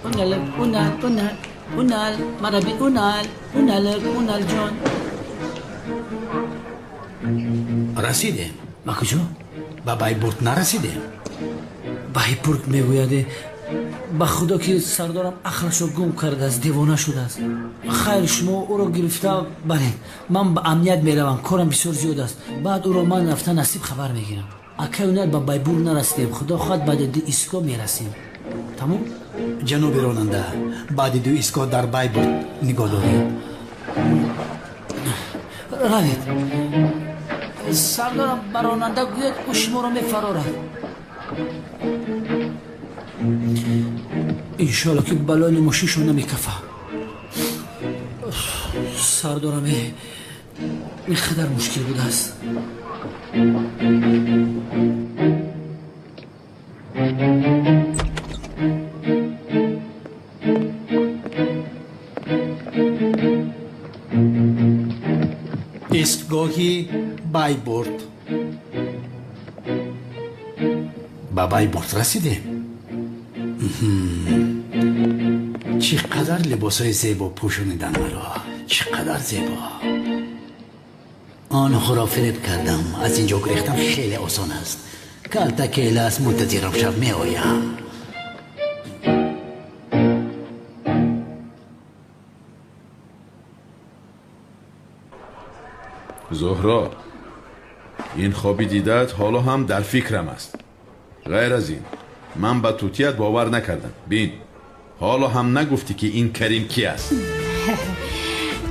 Унал, унал, унал, унал, мараби унал, уналак, унал ҷон. Расидем. Ба куҷо? Ба Байбурт нарасидем. Байбурт мегӯяде. Ба худо ки сардорам ақлашро гум кардааст, девона шудааст. Хайр, шумо ӯро гирифта баред. Ман ба амният меравам, корам бисёр зиёд аст. Баъд ӯро ман рафта насиб хабар мегирам. Акай Унал, ба Байбурт нарасидем. Худо хоҳад, баъди ду истгоҳ мерасем. Тамом? Ҷаноби ронанда, баъди ду истгоҳ дар Байбурт нигоҳ доред. Равед. Сардорам ба ронанда гӯяд, ӯ шуморо мефарорад. Иншоалло ки балони мошиншо намекафа. Сардорам, ин қадар мушкил будааст. Истгоҳи Байбурт. Ба Байбурт расидем. Чӣ қадар либосҳои зебо пӯшонидан маро, чӣ қадар зебо. Онҳоро фиреб кардам. Аз ин ҷо гурехтан хеле осон аст. Калта келас, мунтазирам шаб меоям. Зуҳро, ин хоби дидаат ҳоло ҳам дар фикрам аст. Ғайр аз ин, ман ба тутият бовар накардам. Бин, ҳоло ҳам нагуфтӣ ки ин Карим ки аст.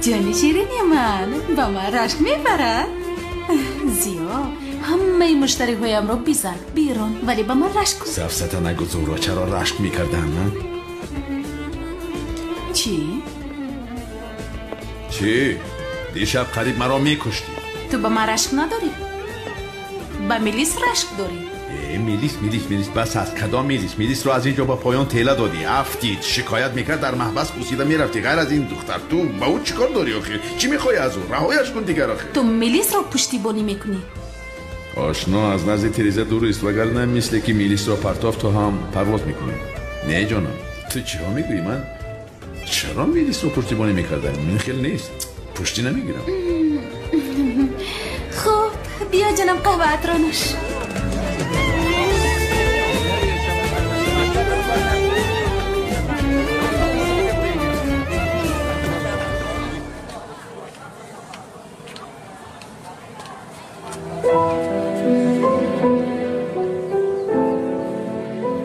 Ҷони ширини ман ба ман рашк мебарад. Зиё, ҳамаи муштариҳоямро бизан берун, вале ба ман рашк кун. Сафсата нагӯ, Зуҳро, чаро рашк мекардам? Чӣ? Чӣ? Дишаб қариб маро мекуштӣ. Ту ба ман рашк надорӣ? Ба милис рашк дорӣ? Милис, милис, милис, бас аст. Кадом милис? Милисро аз ин ҷо ба поён тела додӣ, афтид, шикоят мекард, дар маҳбас пусида мерафтӣ. Ғайр аз ин духтар, ту ба ӯ чӣ кор дорӣ охир? Чӣ мехоҳӣ аз ӯ? Раҳояш кун дигар охир. Ту милисро пуштибонӣ мекунӣ. Ошно аз назди тиреза дур ист, вагарна мисле ки милисро партофт, то ҳам парвоз мекунӣ. Не ҷонам, ту чиҳо мегӯӣ? Ман чаро милисро пуштибонӣ мекардам? Ин хел нест, пуштӣ намегирам. Хуб, биё ҷонам, қаҳваатро нӯш.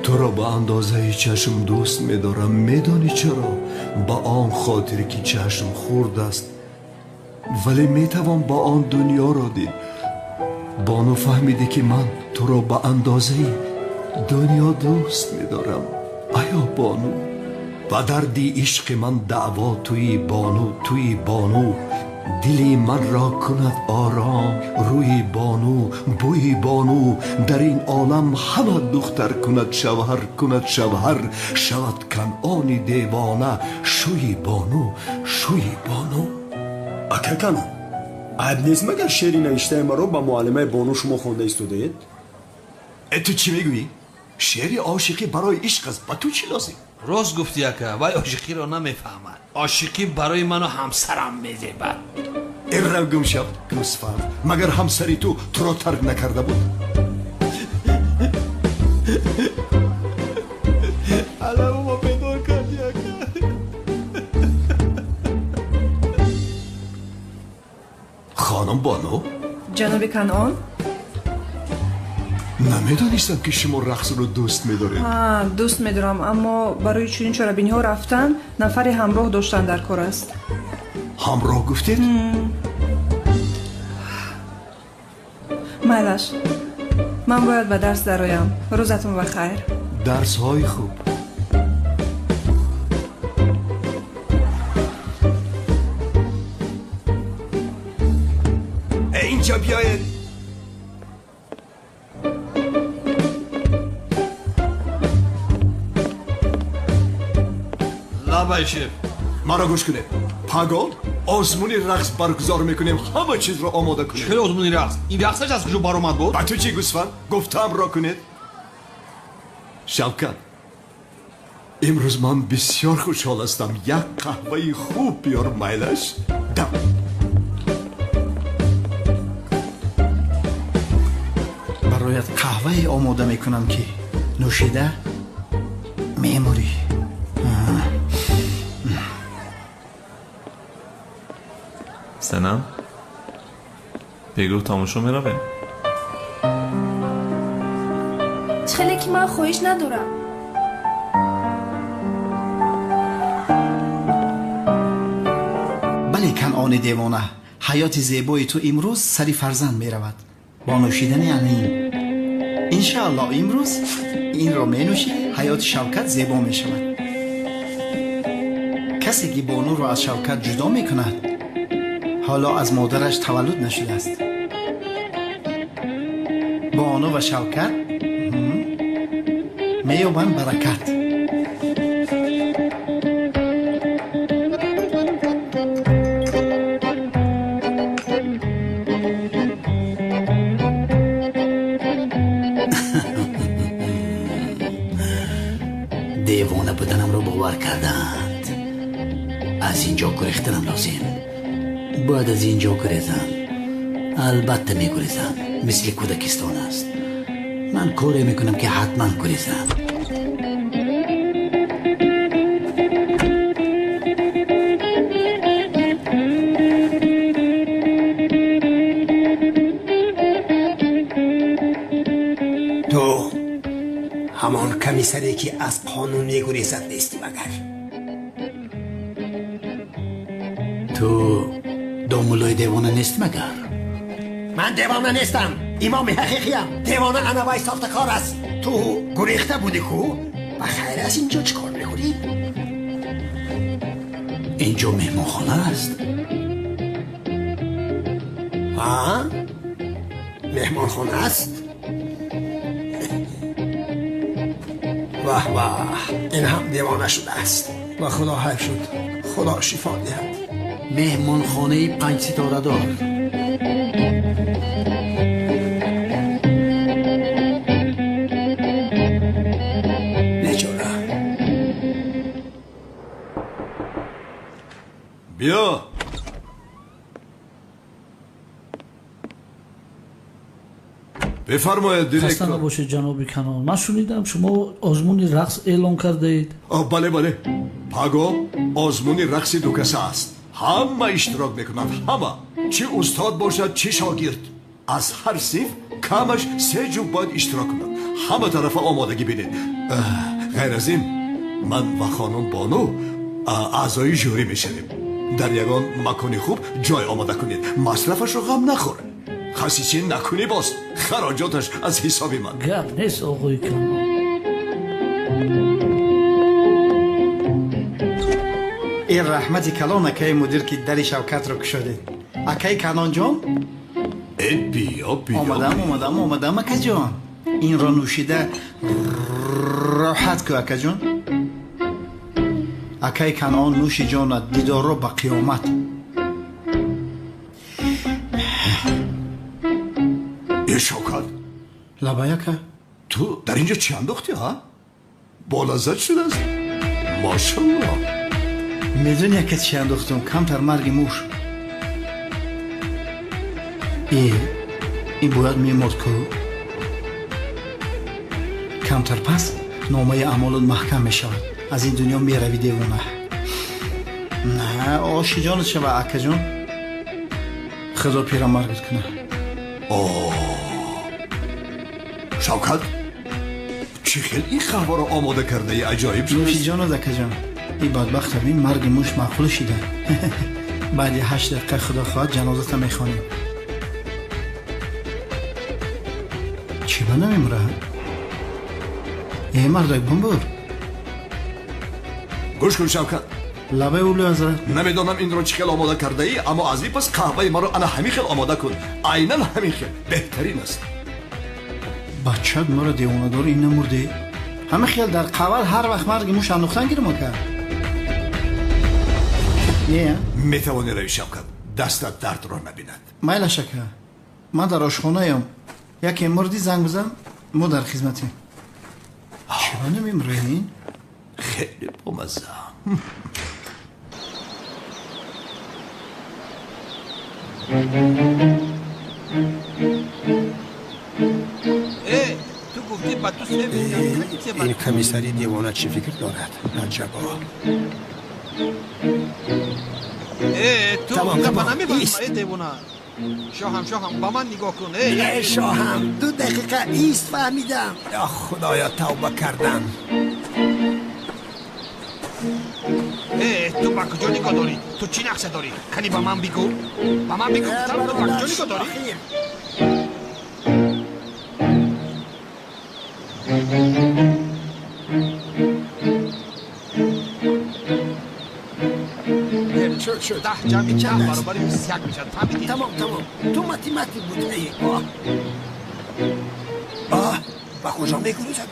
Туро ба андозаи чашм дӯст медорам. Медонӣ чаро? Ба он хотир ки чашм хурд аст, вале метавон ба он дунёро дид. Бону, фаҳмидӣ ки ман туро ба андозаи дунё дӯст медорам. Аё бону, ба дарди ишқи ман даъво туи бону, туи бону. Дили манро кунад ором рӯи бону, бӯи бону. Дар ин олам ҳама духтар кунад шавҳар, кунад шавҳар. Шавад Канъони девона шӯи бону, шӯи бону. Ака Канъон, айб нест магар шеъри навиштаи маро ба муаллимаи бону шумо хонда истодаед? Э, ту чӣ мегӯӣ? Шеъри ошиқӣ барои ишқ аст, ба ту чӣ лозим? Рост гуфтӣ ака, вай ошиқиро намефаҳмад. Ошиқӣ барои ману ҳамсарам мезебад. Эрав гум шав, гӯсфанд, магар ҳамсари ту туро тарк накарда буд? Аламо бедор кардӣ ака. Хонум бону? Ҷаноби Канъон? Намедонистам ки шумо рақсро дӯст медоред. Дӯст медорам, аммо барои чунин чорабиниҳо рафтан нафаре ҳамроҳ доштан дар кор аст. Ҳамроҳ гуфтед? Майлаш, ман бояд ба дарс дароям. Рӯзатон ба хайр. Дарсҳои хуб. Инҷа биёед. Лабай, шеф. Маро гӯш кунед. Пагон озмуни рақс баргузор мекунем. Ҳама чизро омода кунед. Чӣ озмуни рақс? Ин рақсаш аз куҷо баромад буд? Ба ту чӣ, гӯсфанд? Гуфтаамро кунед. Шавкат, Имрӯз ман бисёр хушҳол ҳастам. Як қаҳваи хуб биёр, майлаш. Дам. Бароят қаҳвае омода мекунам, ки нӯшида мемурӣ. Санам, бегоҳ тамошо меравем? Чӣ хеле ки ман хоҳиш надорам. Бале, Канъони девона, ҳаёти зебои ту имрӯз сари фарзанд меравад бо нӯшидани анин. Иншаалло имрӯз инро менӯшӣ, ҳаёти Шавкат зебо мешавад. Касе ки Бонуро аз Шавкат ҷудо мекунад, ҳоло аз модараш таваллуд нашудааст. Бону ва Шавкат меёбанд баракат. Девона буданамро бовар карданд. Аз ин ҷо гурехтанам лозим. Бояд аз ин ҷо гурезам. Албатта мегурезам. Мисли кӯдакистон аст. Ман коре мекунам, ки ҳатман гурезам. Ту ҳамон комиссаре, ки аз қонун мегурезад, нестӣ магар? Ту домуллои девона нестӣ магар? Ман девона нестам, имоми ҳақиқиям. Девона ана вай сохтакор аст. Ту гурехта будӣ ку? Ба хайр, аз ин ҷо чӣ кор мекунӣ? Ин ҷо меҳмонхона аст. А? Меҳмонхона аст? Ваҳ, ваҳ, ин ҳам девона шудааст. Ва худо ҳайф шуд. Худо шифо диҳад. Меҳмонхонаи панҷситорадор. Бечора. Биё. Бифармоед, Хаста директор. набошед, ҷаноби Канон. Ман шунидам, шумо озмуни рақс эълон кардаед. Бале, бале, паго озмуни рақси дукаса аст. Ҳама иштирок мекунанд, ҳама, чӣ устод бошад, чӣ шогирд. Аз ҳар синф камаш се ҷуфт бояд иштирок кунанд. Ҳама тарафа омодагӣ бинед. Ғайр аз ин, ман ва хонум Бону аъзои жюрӣ мешавем. Дар ягон макони хуб ҷой омода кунед. Масрафашро ғам нахӯр. Хасисӣ накунӣ, боз хароҷоташ аз ҳисоби ман. Гап нест, оғои Канон. Ин раҳмати калон, акаи мудир, ки дари Шавкатро кушодед. Акаи Канонҷон. Э, биё, биё. Омадам, омадам, омадам, акаҷон. Инро нӯшида роҳат ку, акаҷон. Акаи Канон, нӯши ҷонат, дидорро ба қиёмат. Э, Шавкат. Лабай, ака. Ту дар ин ҷо чӣ андохтӣ, ҳа? Болаззат шудааст, мошалло. Медони, ака, чӣ андохтум? Камтар марги муш. Э, ин бояд меморд ку. Камтар пас номаи аъмолот маҳкам мешавад, аз ин дунё меравӣ, девона. На, оши ҷонат шава, акаҷон. Худо пирамаргат кунад. О, Шавкат, чӣ хел ин қаҳваро омода кардаи, аҷоиб шудааст. Нӯши ҷонат, акаҷон. Ин бадбахта бин, марги муш маъқул шида. Баъди 8 дақиқа, худо хоҳад, ҷанозата мехонем. Чӣ ба намемурад? Э, мардак, бумбур. Гӯш кун, Шавкат. Лабай, улӯ ҳазрат. Намедонам, инро чӣ хел омода кардаӣ, аммо аз ин пас қаҳваи маро ана ҳамин хел омода кун, айнан ҳамин хел беҳтарин аст. Бачак маро девонадор, ин намурде. Ҳама хел дар қавал ҳар вақт марги муш андохтан гирм, ака? Не. Метавонӣ равӣ, Шавкат, дастат дардро набинад. Майлаш, ака. Ман дар ошхонаям. Яке мурдӣ, занг бизан, мо дар хизматем. Чиба намемурад ин? Хеле бомазза. Ту гуфтӣ ба ту се Ин комиссари девона чӣ фикр дорад? Аҷабо. Ту гапа намебарӣ, девона. Шоҳам, шоҳам, ба ман нигоҳ кун. Не, шоҳам, 2 дақиқа ист, фаҳмидам. Ё Худоё, тавба кардам. Ту ба куҷо нигоҳ дорӣ? Ту чӣ нақша дорӣ? Кани ба ман бигӯ. Ба ман бигӯ, ту ба куҷо нигоҳ дорӣ? Шуд, шуд. 10 ҷамъи 10 баробари 21 мешавад. Фаҳмидӣ? Тамом, тамом. Ту математик будаӣ. Оҳ, оҳ, ба куҷо мегурезад?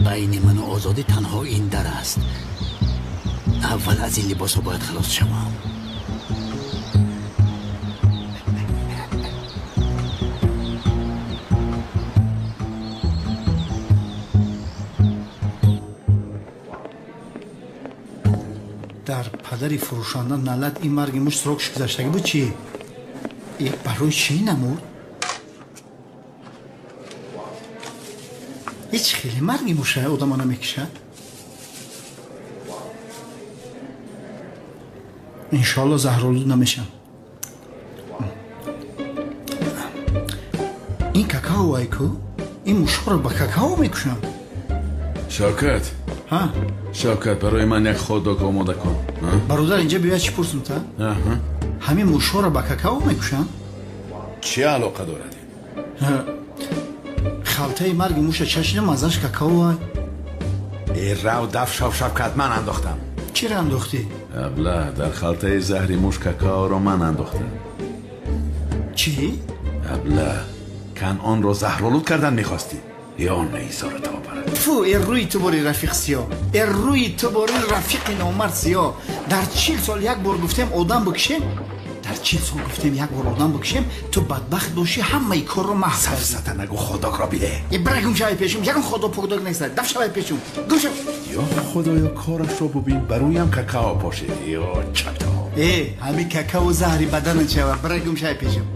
Байни ману озодӣ танҳо ин дар аст. Аввал аз ин либосҳо бояд халос шавам. Дар падари фурӯшанда налат, ин марги муш срокш гузаштагӣ буд чӣ? Э, барои чӣ намурд? Ҳеҷ хеле марги муша одама намекушад. Иншоалло заҳролуд намешам. Ин какао айку, ин мушҳоро ба какао мекушам. Шавкат, ҳа, Шавкат, барои ман як хот-дог омода кун. Бародар, инҷа биёяд, чӣ пурсум та? Ҳамин мушҳоро ба какао мекушам? Чӣ алоқа дорад? Халтаи марги муша чашидам, маззаш какао ай. Э, рав даф шав, Шавкат, ман андохтам. Чиро андохтӣ? Абла, дар халтаи заҳри муш какаоро ман андохтам. Чӣ? Абла, Канъонро заҳролуд кардан мехостӣ? Ё наисоро табарат. Фу, э рӯи ту бори рафиқ сиё, э рӯи ту бори рафиқи номард сиё. Дар 40 сол як бор гуфтем одам бикушем, дар 40 сол гуфтем як бор одам бикушем, ту бадбахт бошӣ, ҳамаи корро маҳв кардӣ. Сафсата нагӯ, ходокро биде. Э, бира гум шавай пешум, ягон ходок покдок нест, даф шавай пешум, гум шав. Ё Худоё, корашро бубин, ба рӯям какао пошид. Ё чато. Э, ҳамин какао заҳри баданат шава, бира гум шавай пешум.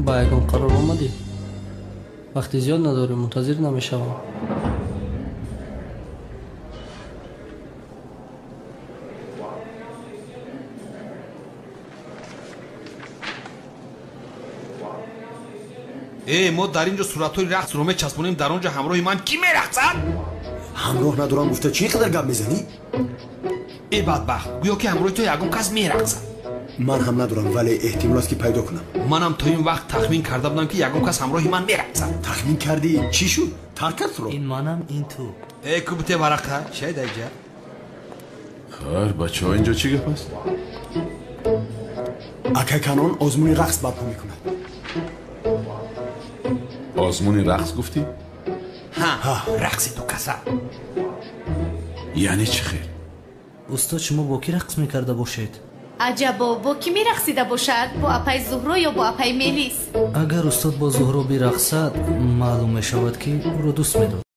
Ба ягон қарор омадӣ? Вақти зиёд надорӣ, мунтазир намешавам. Э, мо дар ин ҷо суратҳои рақсро мечаспонем, дар он ҷо ҳамроҳи ман кӣ мерақсад? Ҳамроҳ надорам гуфта чӣ қадар гап мезанӣ? Э, бадбахт, гӯё ки ҳамроҳи ту ягон кас мерақсад. Ман ҳам надорам, вале эҳтимол аст ки пайдо кунам. Манам то ин вақт тахмин карда будам ки ягон кас ҳамроҳи ман мерақсад. Тахмин кардӣ, чӣ шуд? Тарк кард туро? Ин манам, ин ту. Э, кубте варақа, чай даҷа? Хар, бачаҳо, инҷо чӣ гап аст? Акай Канон озмуни рақс барпо мекунад. Озмуни рақс гуфтӣ? Ҳа, рақси дукаса. Яъне чӣ хел? Устод, шумо бо кӣ рақс мекарда бошед? Аҷабо, бо кӣ мерақсида бошад? Бо апаи Зуҳро ё бо апаи Мелис? Агар устод бо Зуҳро бирақсад, маълум мешавад, ки ӯро дӯст медорад.